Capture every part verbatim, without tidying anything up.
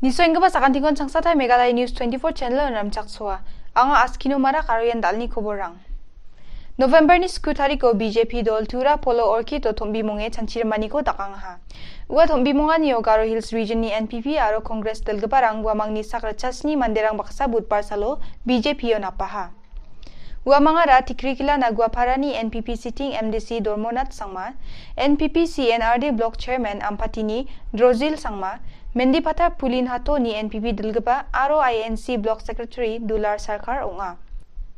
Nisoenggipa sakantikon changsatai Meghalaya News twenty-four channel-o namchaksoa. Anga Askino Marak aro ian dalni koborrang. November-ni sku tariko B J P dol Tura Polo Orchid-o tombimonge chanchirimaniko dakangaha. Ua tombimonganio Garo Hills Region-ni N P P aro Congress dilgiparang uamangni sak ritchasni manderang baksa budbar salo B J P-o napaha. Uamangara Tikrikila Naguaparani N P P sitting M D C Dormonat Sangma, N P P C N R D Block Chairman Ampatini Drozil Sangma, Mendipathar Pulin Hatoni N P P dilgipa aro I N C Block Secretary Dular Sarkar ong·a.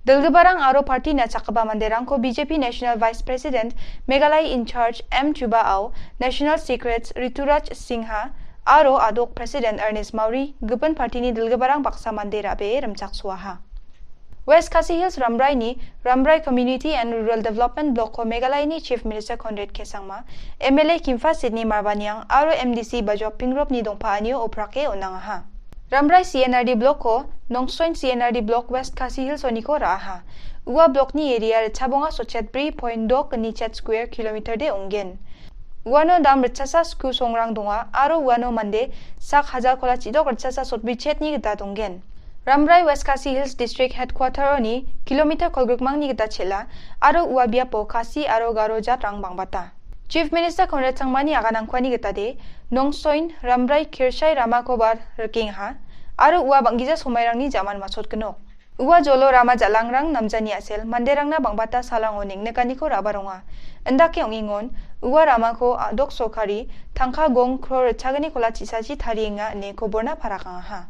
Dilgiparang aro party-na chakgipa manderangko B J P National Vice President, Meghalaya in charge M Chuba Ao, National Secrets Rituraj Singha, aro a·dok President Ernest Mauri, gipin party-ni dilgiparang baksa mande ra·bee rimchaksoaha. West Khasi Hills Rambraini Rambrai Community and Rural Development Block-ko Meghalayani Chief Minister Conrad K Sangma, M L A Kimfa Sidney Marbaniang aro M D C Bajwa Pingropni dongpaanio oprake on·angaha. Rambrai C N R D Block-ko Nongstoin C N R D Block West Khasi Hills-oniko ra·aha. Ua block-ni area ritchabonga sotchet bri point dok gni chet square kilometer-de ong·gen. Uano dam ritchasa sku songrang donga aro uano mande sak hajar kola chidok ritchasa sotbichetni gita donggen. Rambrai West Khasi Hills District Headquarter-oni kilometer kolgrikmangni gita chel·a aro ua biapo Khasi aro Garo jatrang bangbata. Chief Minister Conrad Sangmani aganangkuani gitade, Nongstoin, Rambrai, Kirshai ramakoba rikengaha aro ua bang·gija somairangni jaman masotgnok. Ua jolo rama jal·angrang namjani a·sel manderangna bang·bata salango neng·nikaniko rabaronga. Indake ong·engon, ua ramako a·dok sorkari tangka gong kror ritchagni kola chisachi tarienga ine koborna parakangaha.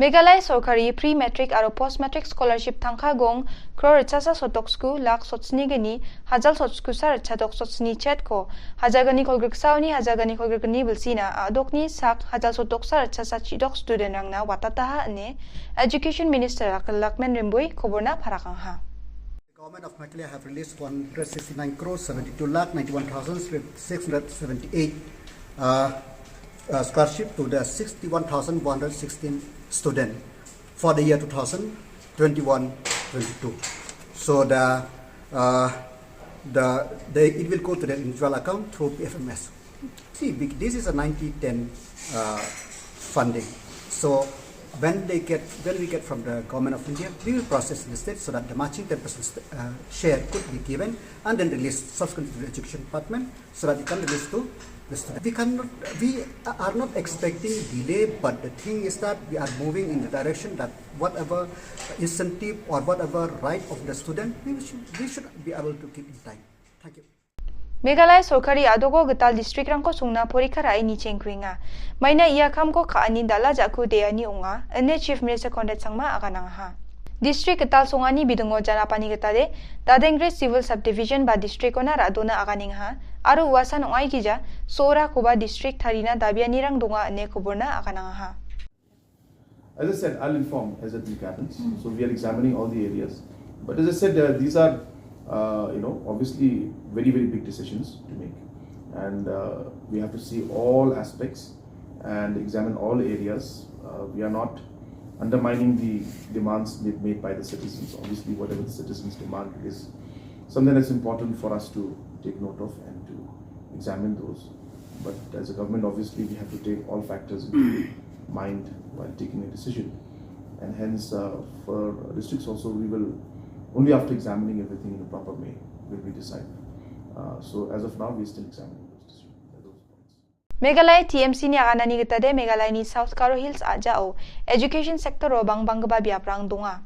Meghalaya sorkari pre-matric aro post-matric scholarship tangka gong kror ritchasa sotoksku lak sotsnigni hajal sotskusa ritchadok sotsni chetko hajalgni kolgriksaoni hajalgni kolgrikni bilsina a·dokni sak hajal sotoksa ritchasa chidok studentrangna watataha ine Education Minister Akhil Lakman Rimbui koborna parakangaha. The government of Meghalaya have released one hundred sixty-nine crore seventy-two lakh ninety-one thousand six hundred seventy-eight, uh, uh, scholarship to the sixty-one thousand one hundred sixteen student for the year two thousand twenty-one twenty-two. So the, uh, the, they, it will go to their individual account through P F M S. See, bec-, this is a ninety ten, uh, funding. So when they get, when we get from the Government of India, we will process in the state so that the matching ten percent st-, uh, share could be given and then released subsequently to the Education Department so that it can release to the student. We cannot, we are not expecting delay, but the thing is that we are moving in the direction that whatever incentive or whatever right of the student, we should, we should be able to give in time. Thank you. Meghalaya sorkari a·doko gital district-rangko songna porikka ra·e nichengkuenga. Maina ia kamko ka·ani dal·a ja·ku de·ani ong·a, ine Chief Minister Conrad Sangma aganangaha. District gital songani bidingo janapani gitade, Dadengre Civil Subdivision ba district-ona ra·dona aganengaha, aro uasan ong·aigija, so·orakoba district tarina dabianirang donga ine koborna aganangaha. As I said, I'll inform as it happens. Mm. So we are examining all the areas. But as I said, uh, these are, uh, you know, obviously very, very big decisions to make. And, uh, we have to see all aspects and examine all areas. Uh, we are not undermining the demands made, made by the citizens. Obviously, whatever the citizens demand is something that's important for us to take note of and to examine those. But as a government, obviously, we have to take all factors into mind while taking a decision. And hence, uh, for districts also, we will only after examining everything in a proper way will we decide. Uh, so as of now, we are still examining those decisions, those points. Meghalaya T M C-ni aganani gitade Meghalayani South Garo Hills a·jao education sector-o bangbanggipa biaprang donga.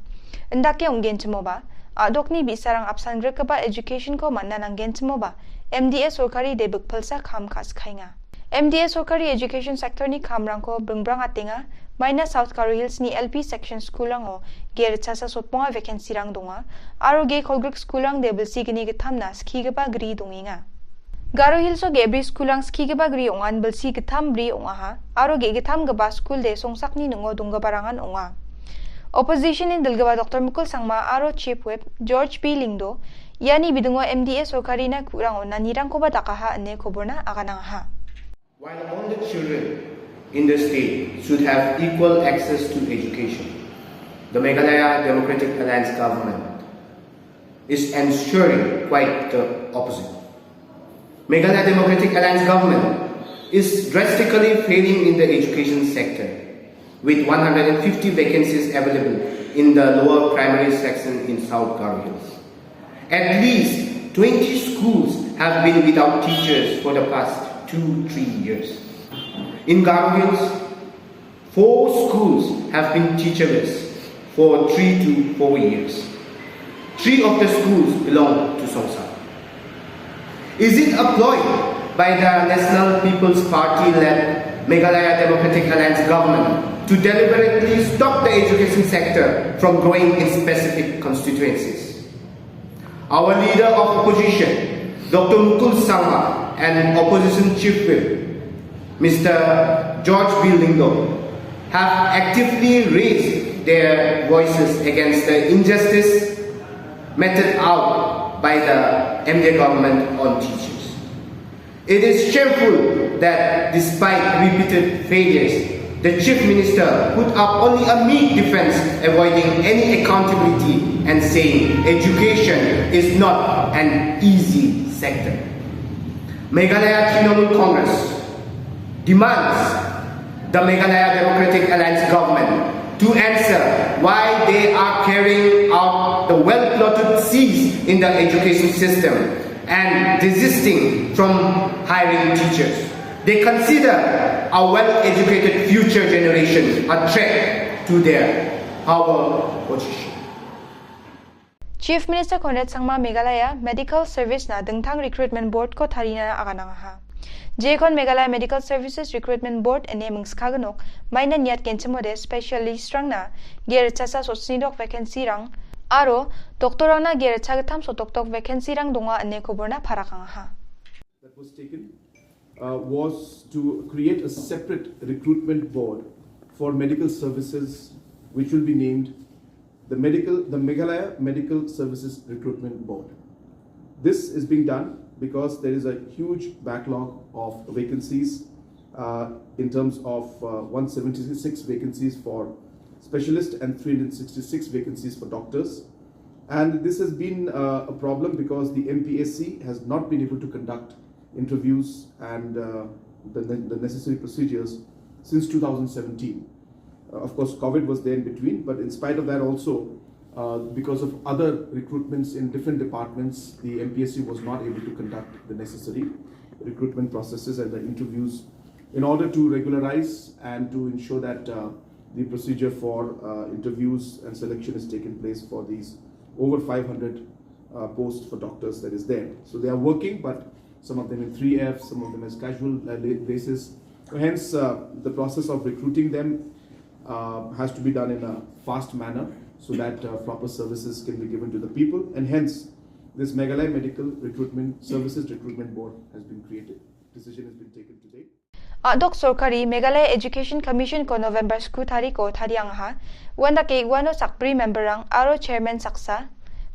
Indake ong·genchimoba, a·dokni bi·sarang apsan grikgipa education-ko man·na nanggenchimoba, M D A sorkari de bikpilsa kam ka·sikaenga. M D A sorkari education sector-ni kamrangko bringbrangatenga, maina South Garo Hills-ni L P section school-rango ge ritchasa sotbonga vacancy-rang donga, aro ge kolgrik school-rang de bilsi gni gittamna skigipa gri dongenga. Garo Hills-o ge·bri school-rang skigipa gri ong·an bilsi gittam bri ong·aha, aro ge·gittamgipa school-de songsakni ning·o donggiparangan ong·a. Opposition-ni dilgipa Doctor Mukul Sangma aro Chief Whip George P Lyngdoh, iani bidingo M D A sorkarina ku·rang on·anirangkoba dakaha ine koborna aganangaha. While all the children in the state should have equal access to education, the Meghalaya Democratic Alliance government is ensuring quite the opposite. Meghalaya Democratic Alliance government is drastically failing in the education sector. with one hundred fifty vacancies available in the lower primary section in South Garo Hills. At least twenty schools have been without teachers for the past two, three years. In Garo Hills, four schools have been teacherless for three to four years. Three of the schools belong to Songsa. Is it a ploy by the National People's Party-led Meghalaya Democratic Alliance government to deliberately stop the education sector from growing in specific constituencies? Our leader of opposition, Doctor Mukul Sangma, and opposition chief whip, Mister George B Lyngdoh, have actively raised their voices against the injustice meted out by the M D A government on teachers. It is shameful that despite repeated failures, the Chief Minister put up only a meek defense, avoiding any accountability and saying education is not an easy sector. Meghalaya Trinamool Congress demands the Meghalaya Democratic Alliance government to answer why they are carrying out the well-plotted siege in the education system and desisting from hiring teachers. They consider a well-educated future generation a threat to their power position. Chief Minister Conrad Sangma Meghalaya Medical Service-na dingtang recruitment board-ko tarina aganangaha. Jekon Meghalaya Medical Services Recruitment Board ine mingskagnok, maina niat genchimode specialist-rangna ge·ritchasa sotsinidok vacancy-rang aro doctor-rangna ge·ritchagittam sotokdok vacancy-rang donga ine koborna parakangaha. That was taken uh, was to create a separate recruitment board for medical services, which will be named the medical the Meghalaya Medical Services Recruitment Board. This is being done because there is a huge backlog of vacancies uh, in terms of uh, one seventy-six vacancies for specialists and three hundred sixty-six vacancies for doctors. And this has been uh, a problem because the M P S C has not been able to conduct interviews and uh, the, the necessary procedures since two thousand seventeen. Uh, of course, COVID was there in between, but in spite of that also, uh, because of other recruitments in different departments, the M P S C was not able to conduct the necessary recruitment processes and the interviews in order to regularize and to ensure that uh, the procedure for uh, interviews and selection is taken place for these over five hundred uh, posts for doctors that is there. So they are working, but some of them in three F, some of them as casual uh, basis. Hence, uh, the process of recruiting them uh, has to be done in a fast manner so that uh, proper services can be given to the people, and hence this Meghalaya Medical Recruitment Services Recruitment Board has been created. Decision has been taken today. A·dok sorkari Meghalaya Education Commission-ko November sku tariko tariangaha. Uandake uano sakbri member-rang aro chairman saksa,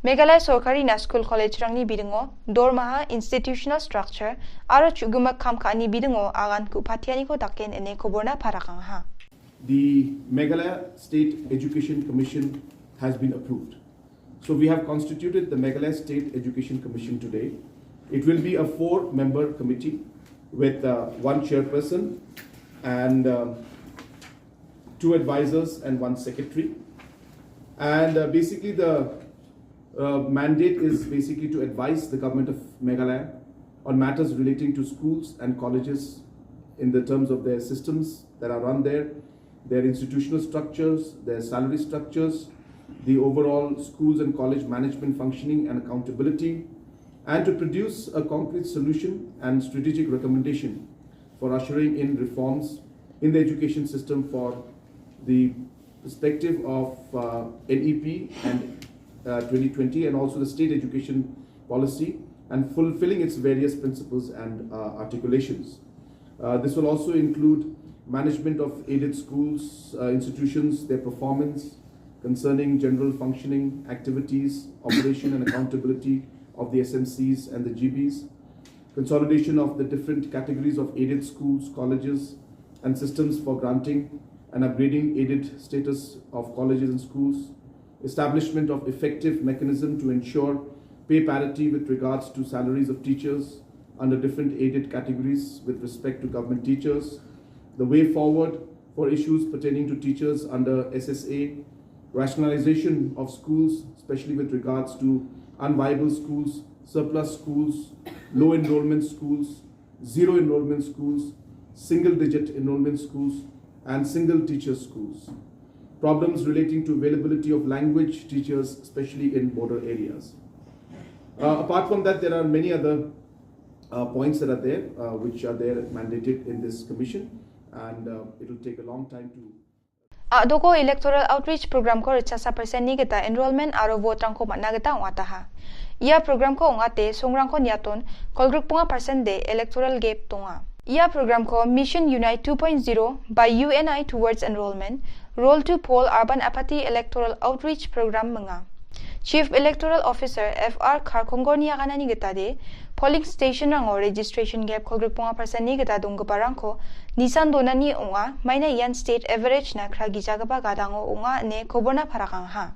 Meghalaya sorkarina skul college-rangni bidingo, dormaha, institutional structure aro chu·gimak kam ka·ani bidingo agan ku·patianiko daken ine koborna parakangaha. The Meghalaya State Education Commission has been approved. So we have constituted the Meghalaya State Education Commission today. It will be a four-member committee with uh, one chairperson and um, two advisors and one secretary. And uh, basically the uh, mandate is basically to advise the government of Meghalaya on matters relating to schools and colleges in the terms of their systems that are run there, their institutional structures, their salary structures, the overall schools and college management functioning and accountability, and to produce a concrete solution and strategic recommendation for ushering in reforms in the education system for the perspective of uh, N E P and uh, twenty twenty and also the state education policy and fulfilling its various principles and uh, articulations. Uh, this will also include management of aided schools, uh, institutions, their performance, concerning general functioning, activities, operation and accountability of the S M Cs and the G Bs, consolidation of the different categories of aided schools, colleges, and systems for granting and upgrading aided status of colleges and schools, establishment of effective mechanism to ensure pay parity with regards to salaries of teachers under different aided categories with respect to government teachers, the way forward For issues pertaining to teachers under S S A, rationalization of schools, especially with regards to unviable schools, surplus schools, low enrollment schools, zero enrollment schools, single digit enrollment schools, and single teacher schools. Problems relating to availability of language teachers, especially in border areas. Uh, apart from that, there are many other uh, points that are there, uh, which are there mandated in this commission, and uh, it will take a long time to A·doko Electoral Outreach Programko ritchasa percent-ni gita enrollment aro vote-rangko man·na gita ong·ataha. Ia programko ong·ate songrangko niaton kolgrikbonga percent de electoral gap donga. Ia programko Mission Unite two point zero by U N I Towards Enrollment, Roll to Poll Urban Apathy Electoral Outreach Program minga. Chief Electoral Officer F R Kharkongorni aganani gitade, polling station-rango registration gap kolgrikbonga percent-ni gita donggiparangko nisan donani ong·a, maina ian state average-na kragijagipa gadango ong·a ine koborna parakangaha.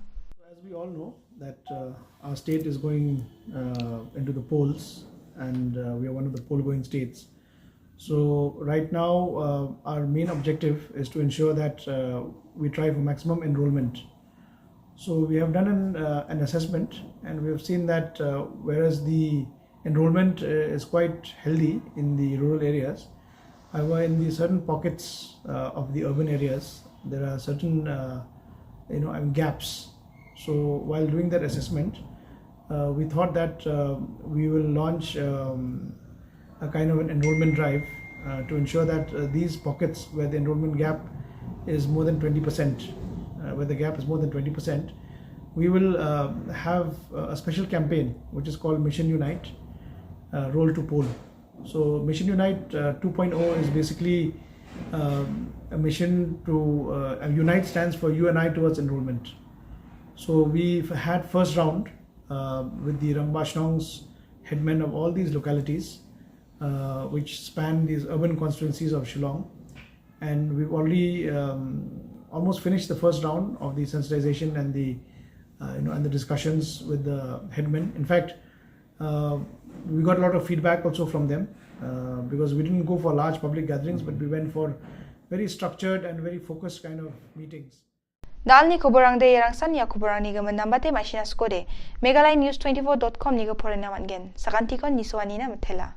As we all know that uh, our state is going uh, into the polls, and uh, we are one of the poll-going states. So right now, uh, our main objective is to ensure that uh, we try for maximum enrollment. So we have done an, uh, an assessment, and we have seen that uh, whereas the enrollment uh, is quite healthy in the rural areas, however, in the certain pockets uh, of the urban areas, there are certain uh, you know, um, gaps. So while doing that assessment, uh, we thought that uh, we will launch um, a kind of an enrollment drive uh, to ensure that uh, these pockets where the enrollment gap is more than twenty percent, uh, where the gap is more than twenty percent, we will uh, have uh, a special campaign which is called Mission Unite, uh, Roll to Poll. So Mission Unite uh, two point oh is basically um, a mission to uh, uh, Unite stands for U N I Towards Enrollment. So we've had first round uh, with the Rangbah Shnongs headmen of all these localities, uh, which span these urban constituencies of Shillong. And we've already um, almost finished the first round of the sensitization and the, uh, you know, and the discussions with the headmen. In fact, uh, we got a lot of feedback also from them uh, because we didn't go for large public gatherings, but we went for very structured and very focused kind of meetings. Dalni koborangde iarangsan ia koborangni gimin nambate ma·sina skode, Meghalaya News twenty-four dot com nigo porena man·gen. Sakantikon nisoanina mitela.